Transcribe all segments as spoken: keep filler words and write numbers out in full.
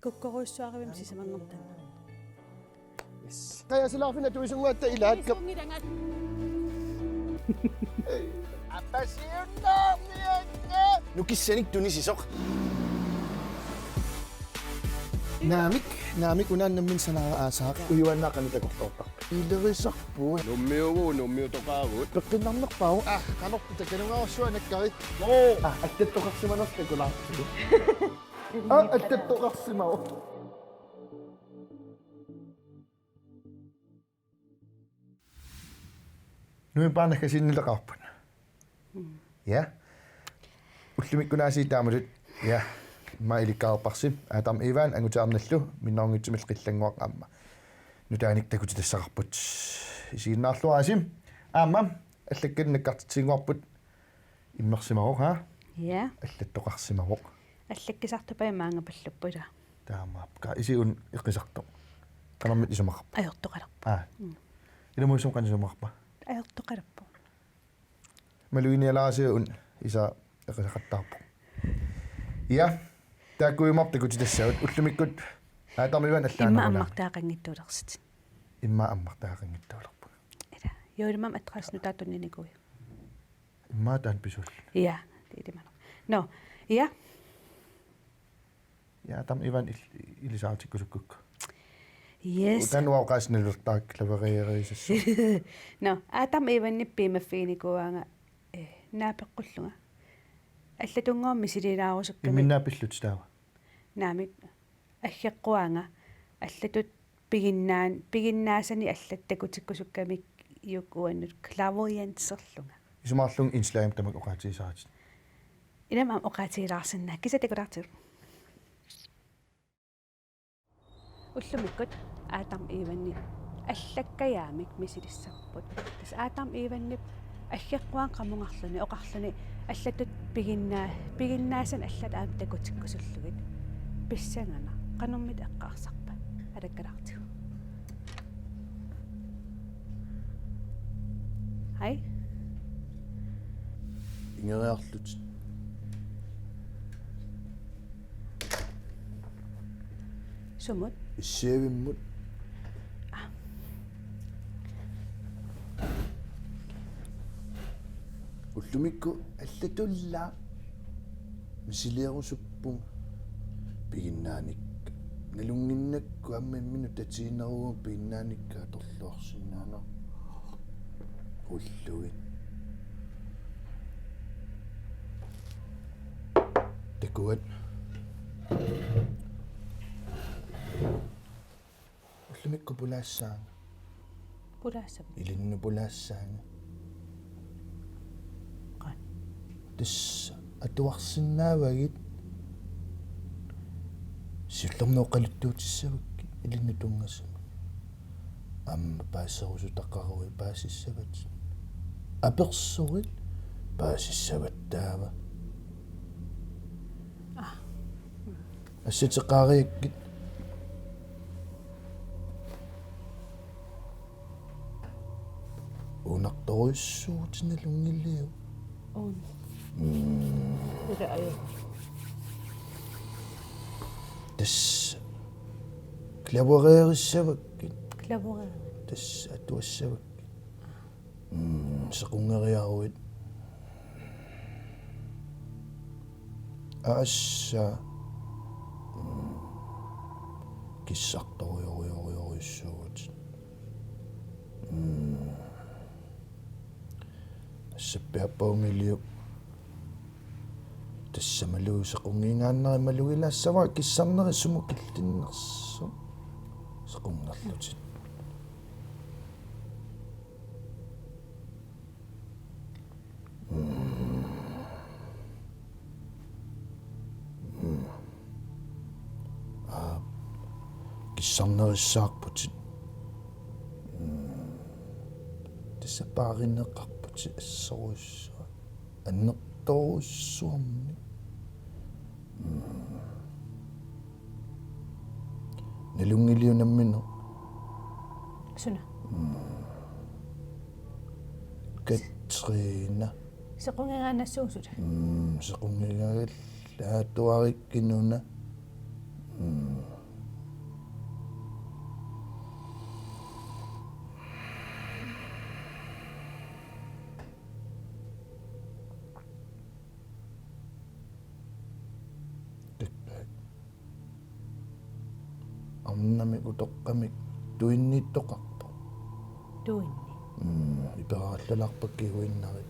Tukkorujussuarivimmi sisamanngortanna. Qajasilaarfinni atuisunnguatta ilaakka. Appasiunnaarniakka. Nukissanik tunisisoq. Naamik, naamik unaannammin sanaara aasaaq. Ujuannaaqani takorloortarpa. Ilerisarput. Nummiugu, nummiutoqaagut. Peqqinnarnerpaavoq. Ah, qanorpita kanungaarsuanakkari. Oo. Ah, allattoqarsimanerlu takulaartigu. Ah, allattoqarsimavoq. Nuipaanakkasinnilaqarput. Ja. Ullumikkunaasiit taamatut. Ja. Immaqa ilikkaarparsi. Adam Ivan angutiarnallu minnerunngitsumillu qillannguaq aamma. Nutaanik takutitassaqarput. Isiginnaarluarisi. Aamma allakkanik nakkartitsinnguarput. Immersimavoq, ha? Ja. Allattoqarsimavoq. Allakkisartupai maanga pilluppoq ila. Taamaappoq. Isi una eqqisartoq. Qanormita isumaqarpa? Ajortoqalerpoq. Aa. Mm. Ilamuusum qanoq isumaqarpa? Ajortoqalerpoq. Maluginialaarisiuk una isa eqqisaqattaarpoq. Ja. Taakkuimaartut takutitassavut ullumikkut. Aa, tamarmik allaat. Immaqa ammartagaqanngitsuulersutit. Immaqa ammartagaqanngitsuulerpugut. Ila. Juulimaam adressi nutaaq tunniunikuuiuk. Immaqa taanna pisuullugu. Ja, det er det, man. Nå, ja. Ja, Adam Ivan il-, ilisaritikkusukkukku. Yes. Taanna oqaasinnalertaaq klavereerisassaq. Nå, Adam Ivanip piumaffiginikuuaanga, eh, naapeqqullunga. Allatunngooq misiliilaarusukkamik. Imminnaat pillutit taava? Naamik. Aggeqquaanga allatut piginnaan-, piginnaasanik allatut takutikkusukkamikku uannut klaverjanserlunga. Isumaqarlunga indslagimut tamakku oqaatigisaratit. Ilami aamma oqaatigilaarsinnaavat, kisianni takulaartigu. Ullumikkut Adam Ivanip allakkajaamik misilissarput. Tassa Adam Ivanip aggeqquaanga qamungarluni oqarluni allatut piginnaa-, piginnaasanik allatut aamma takutikkusullugit. Pissanganaq, qanormita eqqarsarpa? Alakkalaartigu. Hej. Ingeriarlutit. Sumut? Issiavimmut. Aa. Ullumikkut allatullaaq misiliiarusuppunga. Piginnaanik. Nalunnginnakku aamma imminut tatiginneruvugut piginnaanik atorluarsinnaaneq. Ullugit. Takuat. Ullumikkut pulaassaanga. Pulaassaanga. Ilinnut pulaassaanga. Qaa. Tassa atuarsinnaavagit. Siullermik oqaluttuutissavakkit ilinnut tunngassamik. Aamma paaserusutaqaruit paasissavatit. Apersorit paasissavat taava. Aa. Assateqaariakkit. Uunartorujussuutit nalunngiliuk? Uun. Mm. Ila ajo. Tassa klavereerissavakkit. Klavereeri. Tassa atuassavakkit. Mm, sequnngeriaruit. Aassaa. Mm. Kissartorujorujorujorujussuuvutit. Mm. Assappiarpaungiliuk. Tassamalu sequnngigaannarmata malugilaassavara kissarnerit sumut killinnersoq. Sequnngerlutit. Mm. Mm. Aa, kissarnerissaarputit. Mm. Tassa paarineqarputit assorujussuaq. Annertoorujussuarmik. Mm. Nalunngiliuk nammineq? Suna? Mm. Katrina. Sequnngigaannassuugut suna? Mm, sequnngigaannallaatuarikkinuna. Mm. arnamik utoqqamik tuinniittoqarpoq. Tuinni. Mm, iperarallalaarpakka kinguinnarit.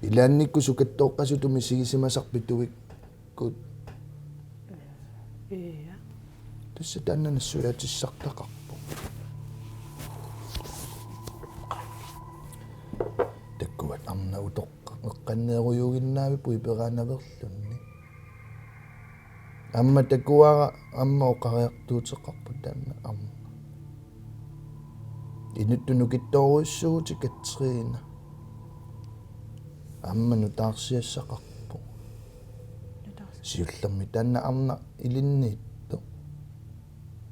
Ilaannikkut sukattooqqasutut misigisimasarput tuikkut. Ja. Tassa taanna nassuiaatissartaqarpoq. Takkuat arnat utoqqat eqqanneerujuuginnaavipput iperaanaveerlunni. Aamma takuara aamma oqariartuuteqarpoq taanna aamma. Inuttut nukittoorujussuuvutit Katrine. Aamma nutaarsiassaqarpoq. Nutaarsi-. Siullermik taanna arnaq ilinniittoq.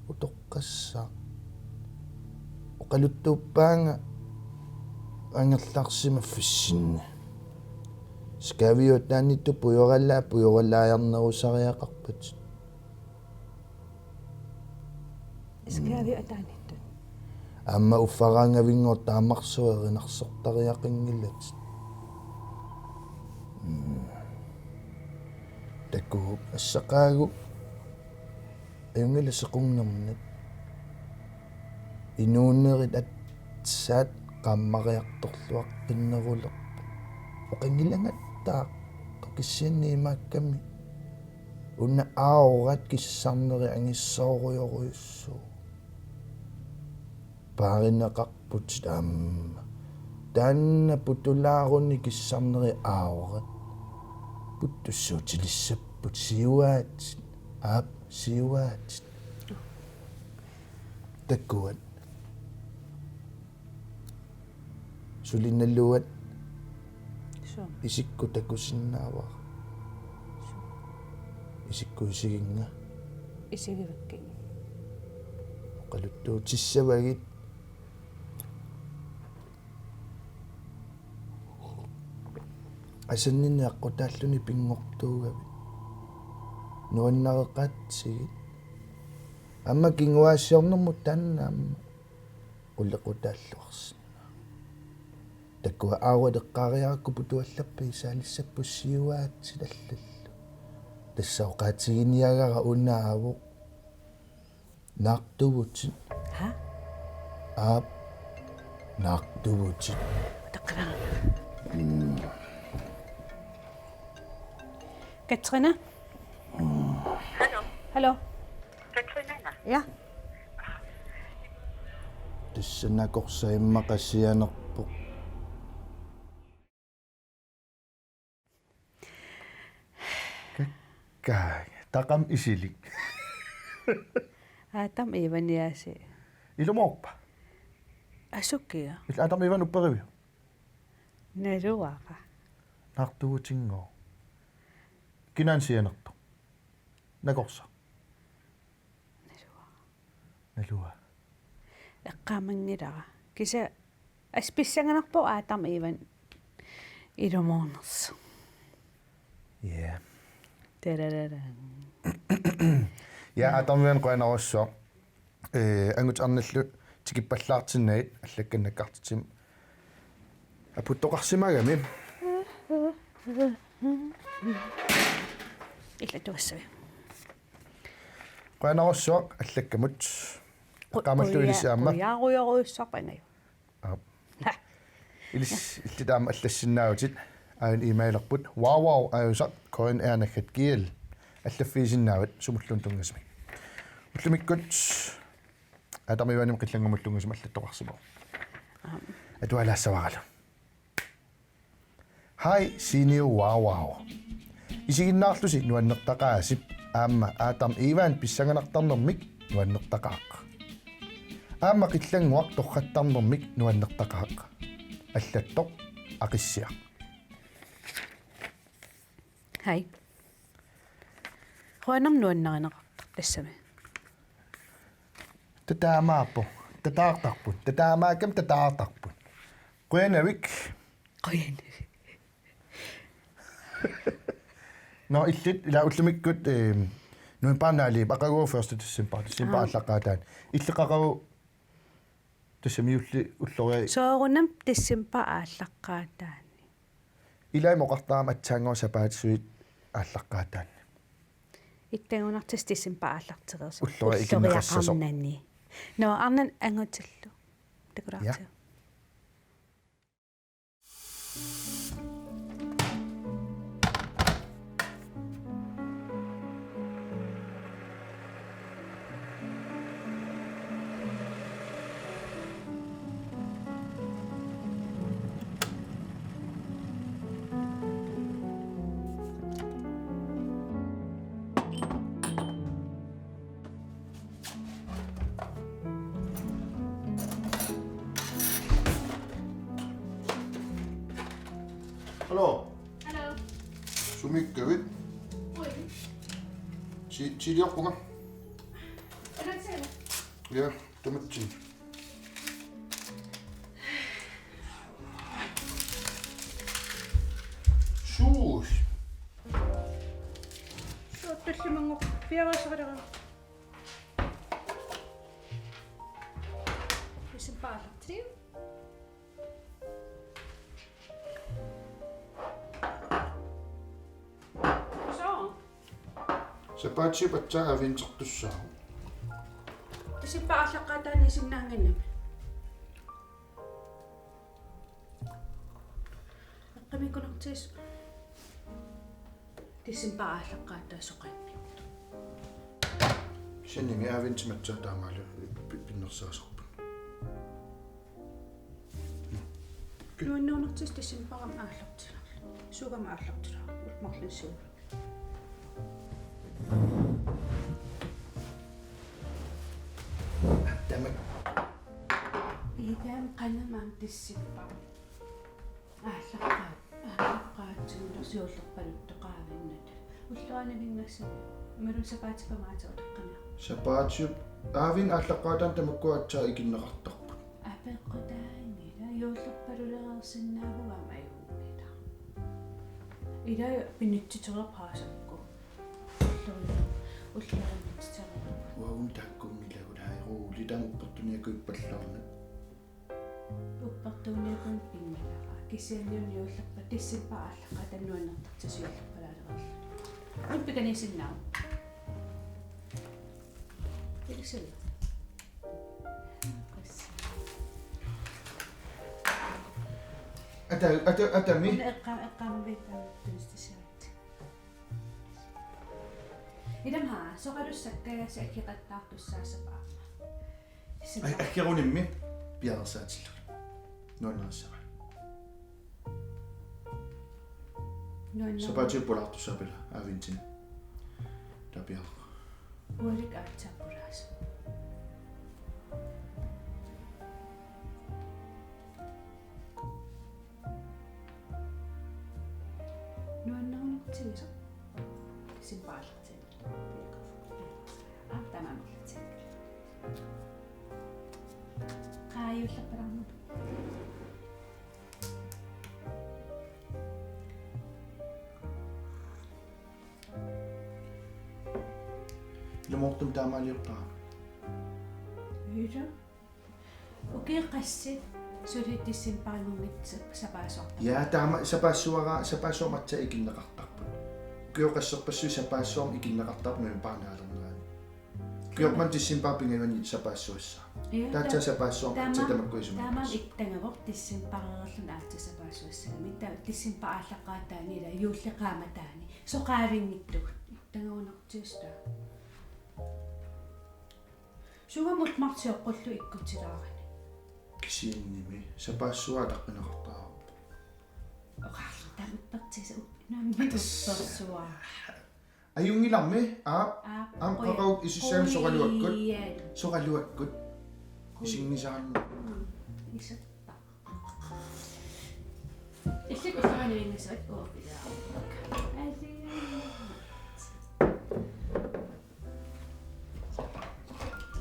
Utoqqassaaq. Oqaluttuuppaanga angerlarsimaffissinni. Skaaviup ataaniittoq pujoralaa-, pujoralaajarnerusariaqarpat. Skaaviup ataaniittoq. Aamma uffaraangavinngooq taamarsuaq erinarsortariaqanngilatit. Mm. Takuuk assaqaagu. Ajunngilaq sequnngernit. Inuunerit aatsaat qaammariartorluaqqinnerulerput. Oqanngilagattaaq toqissianni imaakkami. Una aurat kissarnerit angissoorujorujussuuvoq. Paarineqarputit aamma. Taanna putulaaruni kissarnerit aurat. Puttussuutilissapput siuaatit. Aap, siuaatit. Takuat. Suli naluat. Suu. Isikkut takusinnaavara. Suu. Isikkut isiginnga. Isigivakkit. Oqaluttuutissavagit. Asanninneq aqqutaalluni pinngortuugavit. Nuannareqaatsigit. Aamma kinguaassiornermut taanna aamma qulequtaalluarsinnaa. Takuat aurat eqqaariarakku putuallappat isaalissapput siuaatit allallu. Tassa oqaatiginiagara unaavoq. Naartuvutit. Ha? Aap. Naartuvutit. Taqqaraa. Mm. Katrine? Hallo. Hallo. Katrine? Ja. Tassa nakorsaq immaqa sianerpoq. Kakkaak, taqamm isilik. Adam Evaniasi. Ilumoorpa? Asukiaq. Illit Adam Evan upperiviuk? Naluara. Naartuvutinngooq. Kinaana sianertoq? Nakorsaq. Naluara. Naluara. Eqqaamanngilara. Kisianni assut pissanganarpoq Adam Evan ilumoornersoq. Ja. Tarararan. Ja, Adam Evan qujanarsuaq. Eh, angutit arnallu tikippallaartinnagit allakkat nakkartitsimik aputtoqarsimagami. Illit atugassavit. Qujanarsuaq allakkamut. Qu-, eqqaamalluinnarsi aamma. Quja-, qujarujorujussuarput angaju. Aap. Ha. Ilissi illit aamma allassinnaavutit. Aajuna e-mailerput www aajusaq K N R naggat G L. Allaffigisinnaavatit sumulluunniit tunngasumik. Ullumikkut Adam Evanimut qillanngumullu tunngasumik allattoqarsimavoq. Aap. Atualaassavaralu. Hej, Siniu Wawau. Isiginnaarlusi nuannertaqaasi, aamma Adam Evan pissanganartarnermik nuannertaqaaq. Aamma Qillannguaq torrattarnermik nuannertaqaaq. Allattoq Aqissiaq. Hej. Qujanarmi nuannarineqartarput tassami. Tataamaappoq. Tataartarput. Tataamaakkami tataartarput. Qujanavik. Qujanavik. Nå, illit, ila ullumikkut, eh, novembarip naaliup aqagu første december, december Aap. Aallaqqaataani. Illit qaqugu tassami juulli ulloriai. Soorunami december aallaqqaataani. Ilaammi oqartarama aatsaannguaq sapaatisuit aallaqqaataani. Ittagunartussaq decembarip aallartereersoq. Ulloriaq ikinneqassasoq. Arnani. Nå, arnat angutillu. Takulaartigu. Ja. Hallo. Hallo. Sumiikkavit? Ui. Si-, siiliorpunga. Hallo, Sara. Ja, tamatsinnut. Suus. Suut tullimanngorpiarasaralera. Decembarip aallartilivoq. Soo. Sapaatip aatsaat adventertussaavoq. Decembarip aallaqqaataani sinnaanngimmat. Eqqaamiikkunartigisoq. Decembarip aallaqqaataani soqanngimmat. Kisiannimi adventimik aatsaat taamaallaat pi-, pinnersaasarput. Nuannerunartigisoq decembarimi aallartilaarlugu. Suugami aallartilaarlugu. Ullut marluk siullermi. Tamak. Iidaam qanamam decembarip aallaqqaat-, aallaqqaatsinnut siullerpaluttoqaavinnata. Ulloriaq nalingassani. Imaluunniit sapaatip-aamma aatsaat uteqqamiuk. Sapaatip-, adventip aallaqqaataani tamakku aatsaat ikinneqartarput. Apeqqutaanngilaq, juullerpalulereersinnaavugut aamma ajunngilaq. Ila pinitsiterpaasakkut. Ulloriaq, ulloriaq pinitsiterpaasakkut. Uagut taakkuunngilagut, aa, juulli taama uppertuniakkuippallaarnat. Uppertuniakkuit pinngilara. Kisianni una juullerpa-, decembarip aallaqqaataani nuannertartigisoq juullerpalaalereerluni. Una pikaniisinnaavoq. Ilisilu. Ata, ata, atami. Una eqqa-, eqqaamavippaa tunniussisarput. Ilami haa, soqalussakka ja sakkiqattaartussaassappa aamma. Ai, aggerunimmi piareersaatillugu. Nuannerissavaa. Nuanner-. Sapaatip pulaartussaapput ila adventini. Tapiaq. Ualik aatsaat pulaasoq. Nuannerunartigisoq. Decembarip aallartinnut. Aap, tamarmik. Qaa, juullerpalaarnata. Ilumoortumik taamaaliortara. Ila. Ukiut qassit suli decembarinngornittut sapaassuartarput. Ja, taama sapaassuara-, sapaassuarmik aatsaat ikinneqartarput. Ukiut qasserpassuit sapaassuarmik ikinneqartarput, men paanaalernerani. Ukiormanna decembarip pingajuani sapaassuassaaq. Ja, taava ta-, sapaassuarmik aatsaat taama-, tamakku isumaqarput. Taamaammat ittagavoq decembareerluni aatsaat sapaassuassagamik. Taava decembarip aallaqqaataani ila juullip qaammataani. Soqaavinngitsugut. Ittagunartigisoq taava. Suugamik martsioqqullu ikkutilaarani. Kisiannimi sapaassuaq ataqqineqartarpoq. Oqarlu taama uppertigisaq up-, nammi uppersuaq. Ajunngilarmi, aap, aap, aamma qoi-, qaquguk isussaammat soraluakkut. Qiian. Soraluakkut. Qoi-. Isinngisaannaq. Mm, isap. Illit ulloriaq nalingassat uagut pilaarukku. Aasiit.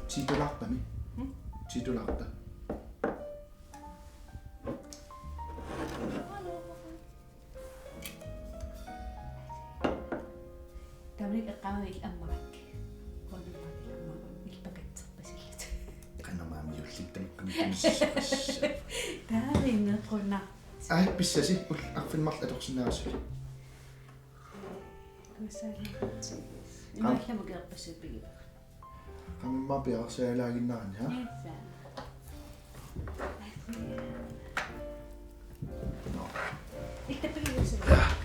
Ti dollaritami. Hmm? Ti dollarit. Taamanikkut eqqaamavit ammarakkit. Qujanartumik ammarakkit, illit pakatserpasillutit. Qanormaanna juullit tamakkununnga tunissaqassava. Taamanikkut qujanaq. Ai, pissasi, ul-, arfineq-marluk atorsinnaavassi. Kusanartigis. Imaallamu keerpassuit pigivaat. Qamimmaa piareersialaaginnarani, ha? Nissa. Nå. Itta pigivaat.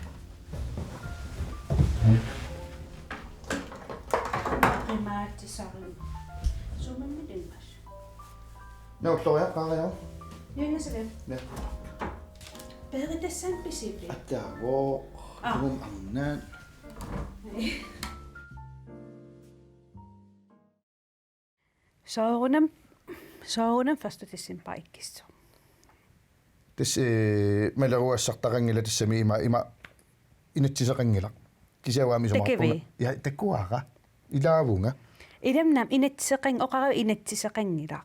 Qimaatsisarin. Suummi immaqa. Nå, Florian, Florian. Juinga Sivia. Ja. Peeritassanik pisivit? Attaavoo. Ah. Tumum arnaat. Soorunami, soorunami første december ikkissoq. Tassa, eh, maleruassartaqanngilaq tassami ima, ima inatsiseqanngilaq. Kisianni aamma isumaqarpunga. Takuvi? Ja, takuara. Ilaavunga. Ilamnam inatsiseqan-, oqarpunga inatsiseqanngilaq.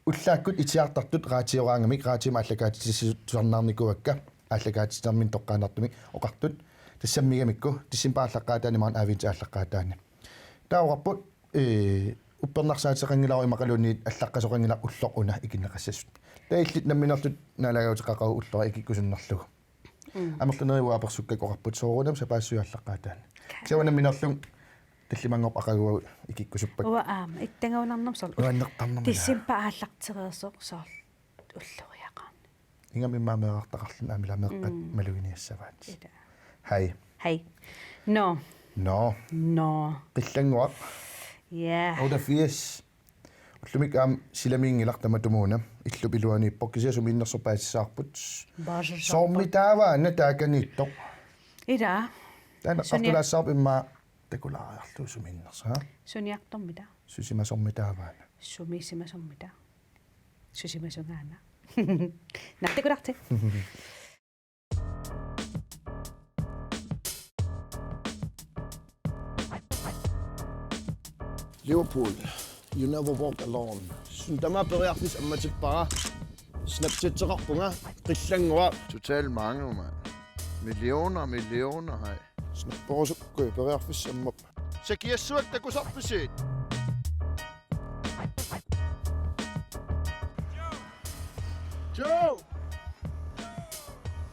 Ullaakkut itiartartut raatioraangamik, raatiumi aallakaatitsisut tusarnaarnikuuakka, aallakaatitsisarnermik toqqaannartumik oqartut. Tassami migamikku, december aallaqqaataani maani advent aallaqqaataani. Taava oqarput, ee, uppernarsaateqanngilagut immaqaluunniit allaqqasoqanngilaq ulloq una ikinneqassasut. Taava illit nammineerlutit naalagaateqaqagut ullora ikikkusunnerlugu. Mm. Amerlanerit uanga apersukkakka oqarput soorunami sapaassuit aallaqqaataani. Kisianni uanga nammineerlunga tallimanngorpat aqaguagut ikikkusuppakka. Uanga aamma, ittannguunarnerma soorlu. Nuannertarnerma. December aallartereersoq soorlu ulloriaqarneq. Ingammik immaqa meerartaqarluni aamma ilaa meeqqat Mm. maluginiassavaat. Ila. Hej. Hej. Nå. Nå. Nå. Qillannguaq. Ja. Otteogfirs. Ullumikkut aamma silamiinngilaq tamatumuuna. Illup iluaniippoq kisianni sumiinnersoq paasissavarput. Paasissavarput. Soormi taava una taakaniittoq? Ila. Taanna Sunia- qartulaassavarput immaqa takulaariarlugu sumiinnersoq, ha? Suniartormita? Susimasormi taava una? Sumisimasormita? Susimasungaana. Naattakulaarti. Liverpool, you never walk alone. Suna tamaat periarfissaq ammatippara. Snapchatseqarpunga, qillannguaq. Total mange, mand. Millioner, millioner, hej. Snapperusukkuit periarfissaq ammappat. Sakiassuakka takusarpisi. Joe!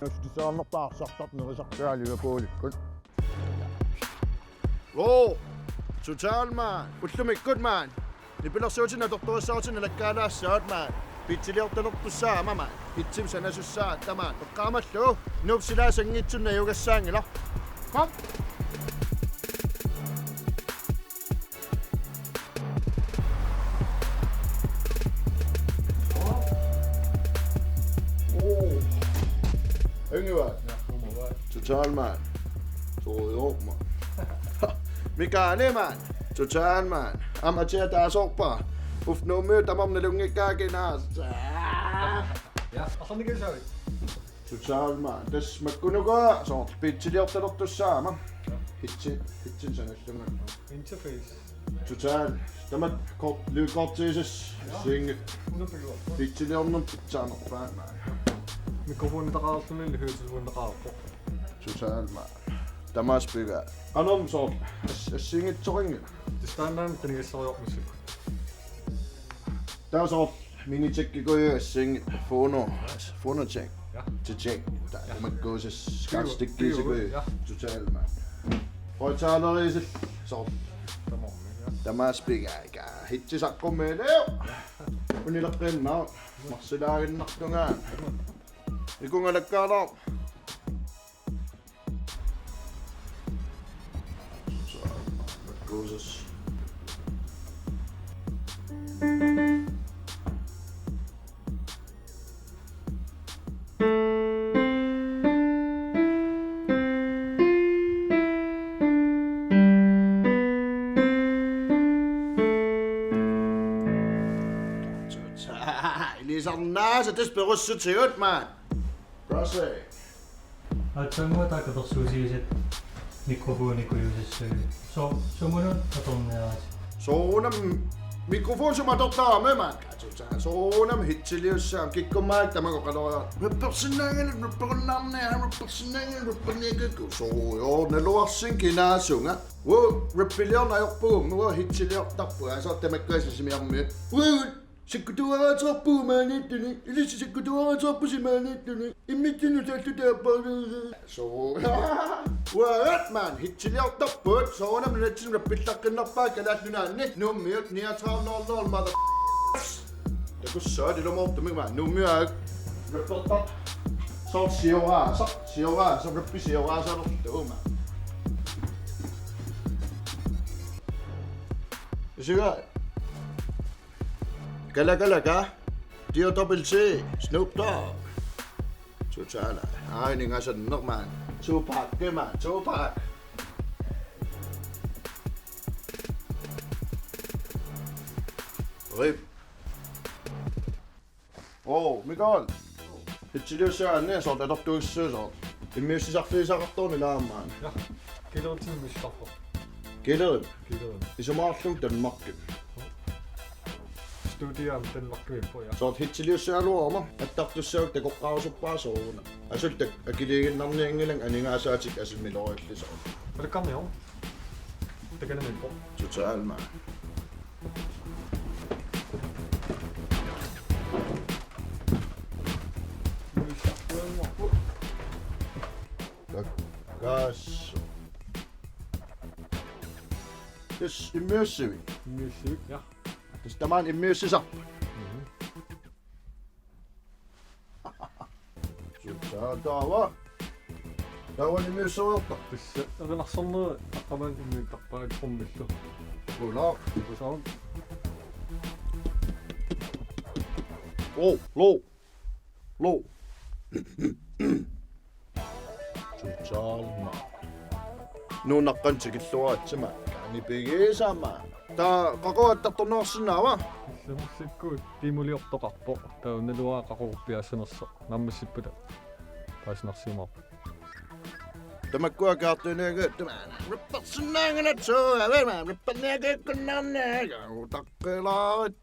Nassutisaarnerpaarsartarnerisartaa Liverpoolikkut. Woo! Total, mand. Ullumikkut, mand. Nipilersuutit atortorissaarutit nalakkaalaassavat, mand. Pitsiliortalertussaammat, mand. Itsim sanasussaa tamaat. Toqqaamallu. Nuupsilaasanngitsunna jugassaanngilaq. Kom. Ingivaat. Total, mand. Soorujorma. Mikael, mand. Total, mand. Aamma atia taasoorpa. Uf, Nuummiut tamarmik nalunngikkaat kinaasa. Ja, og sådan det kan så. Total, mand. Tassa makkunuku soorlu pitsiliortalertussaammat. Hitsi, hitsin sanallunga. Interface. Total. Tamatta kort, lydkortiisa. Ja. Singe. Hundrede billeder. Pitsiliornermut pitsaanerpaat, mand. Mikrofonitaqarluni, høretelefonitaqarpoq. Total, mand. Tamaasa piga. Qanormi soorlu. As-, assigiinngitsorinngilaq. Tassa taannaana qinigassariarmissuk. Taava soorlu Minitjekkikujui assigiinngitsut Fono, Fonocheck, ja. Tjeck, taava makkuusas skartstikkiisikujui, ja. Total, mand. Højttaleriisillu soorlu. Tamarmik, ja. Tamaasa piga, hitsi saqqummiiliuk. Unileqqinnaaq, marsilaaginnartungaani. Ikungalakkaalaaq. Ilisarnaasa tassa perussutigut, mand. Prøv at se. Aatsaannguaq taakku apersuusiusat mikrofonikujuusassuit. Soo, sumunut atorniarisi? Soorunami mikrofoni sumut atortarami, mand. Soorunami hitsiliussaammat, kikkummaak tamagoqaloriaq. Rappersinnaanngilaq, rapperunnaarniarlugu, rappersinnaanngilaq, rapperniakku. Soo, joo, naluarsin kinaasunga. Woo, rappiliorneq ajorpugut, woo, hitsiliortarpugut. Asoq tamakkuasa simiarmi. Woo! Sakkutuaraaterpugut maaniittuni, ilissi sakkutuaraaterpusi maaniittuni, immitsinnut taallutaa apparigalugu. So, what, man? Hitsiliortarput, soorunami nunatsinni rappillaqqinnerpaat Kalaallit Nunaanni, Nuummiut, niogtredive nul nul, mother-, takussavat ilumoortumik, man, Nuummiut. Rappertaq. Soorlu sioraasaq, sioraasaq, rappi sioraasalerlugu, man. Isiga. Kala kala ka. Dio Double C, Snoop Dogg. Total. Ai, aningaasaq nerman. Tupac, kema, Tupac. Rip. Oh, Mikael. Hitsiliussaanni soorlu atortuussuusoq. Immiussisarfigisaqartoruna ilaammaan. Ja. Killerimik immiussisarpoq. Killerimik. Killerimik. Isumaqarlunga Danmarkimi. Studiami Danmarkimiippoq, ja. Soorlu hitsiliussagaluaruma attartussaagutta takoqqaarusuppara sooruna. Asuli taakku akiliiginnarnianngilanga aningaasaatikka asuli miloriallisoq. Velkommen, jo. Takanamiippoq. Total, man. Takkuuk. Yes, immiussivit. Immiussivit, ja. Tassa tamaani immiussisarput. Mhm. Sutsaa taava. Taava immiusseriarta. Tassa erinarsornerit aqqaneq-marluk immiuttarpaat trummillu. Kuula. Kuusaun. Lo, lo. Lo. Total, man. Nunaqqan tikilluaritsi, man. Kani pigisama. Taava qaqugu attartorneqarsinnaava? Illersikkut timuliortoqarpoq. Taava naluara qaqugorpiaassanersoq. Naammassippata paasinarsiumaarpoq. Tamakkua kaartuiniagut tamaana. Rappersinnaanngilaq suu, avema, rapperniakikkunnaarniak. Utaqqilaarit.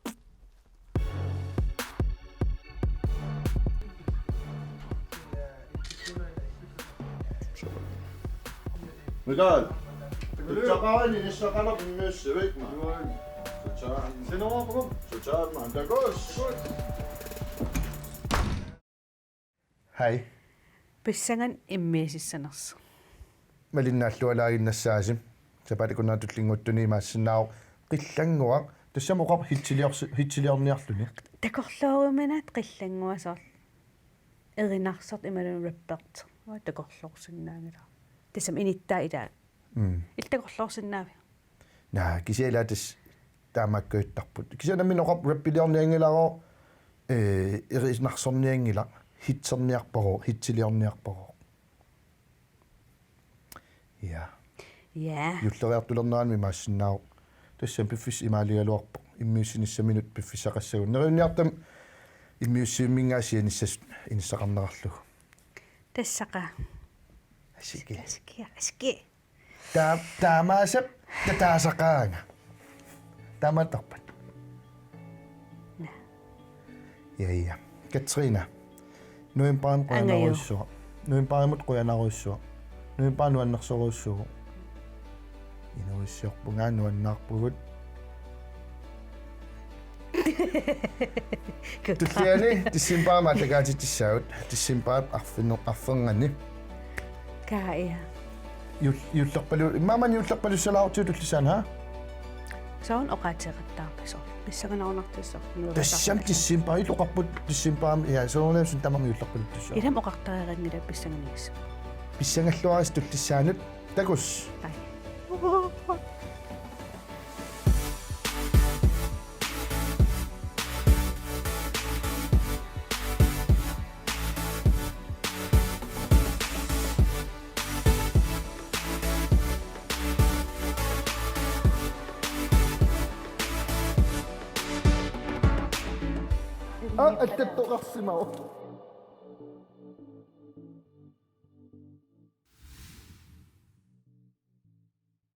Mikael. Tutsaqarani nissaqarami immiussivik, man. Tutsaan. Sinuapukum. Tutsaan, man. Takuss. Hej. Pissanganaq immiusissanersoq. Malinnaallualaaginnassaasi. Sapaatip akunnera tullinnguuttuni imaassinnaavoq Qillannguaq. Tassami oqarpoq hitsiliorsi-, hitsiliorniarluni. Takorlooruminaat Qillannguaq soorlu. Erinarsortaq imaluunniit rappertut. Uanga takorloorsinnaanngilara. Tassami inittaa ilaa. Mm. Illit takorloorsinnaaviuk? Naa, kisianni ilaa tassa taamaakkajuttarput. Kisianni nammineq oqarpoq rappiliornianngilarooq, ee, erinarsornianngilaq, hitserniarparooq, hitsiliorniarparooq. Ja. Ja. Juulleriartulernerani imaassinnaavoq. Tassami piffissaq imaaligaluarpoq. Immiussinissaminut piffissaqassagunik. Neriunniartami immiussivimminngaanniit sianissasut inissaqarnerarlugu. Tassaqaaq. Asiki. Asiki, asiki. Taa-, taamaasap tataasaqaanga. Taamaattarpat? Naa. Ja, ja. Katrine. Novembarimut Angaju. Qujanarujussuaq. Novembarimut qujanarujussuaq. Novembarip nuannersorujussuuvoq. Inuuissiorpunga nuannaarpugut. Tulliani decembarimi aallakaatitsissaagut. Decembarip arfin-, arfernganni. Kaa, ja. Jul-, juullerpalu-, immaqa maani juullerpalussalaarutsigu tullissaani, haa? Soorlu oqaaseqattaarpisoq. Pissanganarunartussaq. Tassami decembarip oqarput decembarimi, ja, soorunami suna tamarmi juullerpaluttussaq. Ilami oqartariaqanngilaq pissanganissaq. Pissangalluarisi tullissaanut. Takuss. Ai. Aa, attattoqarsimavoq.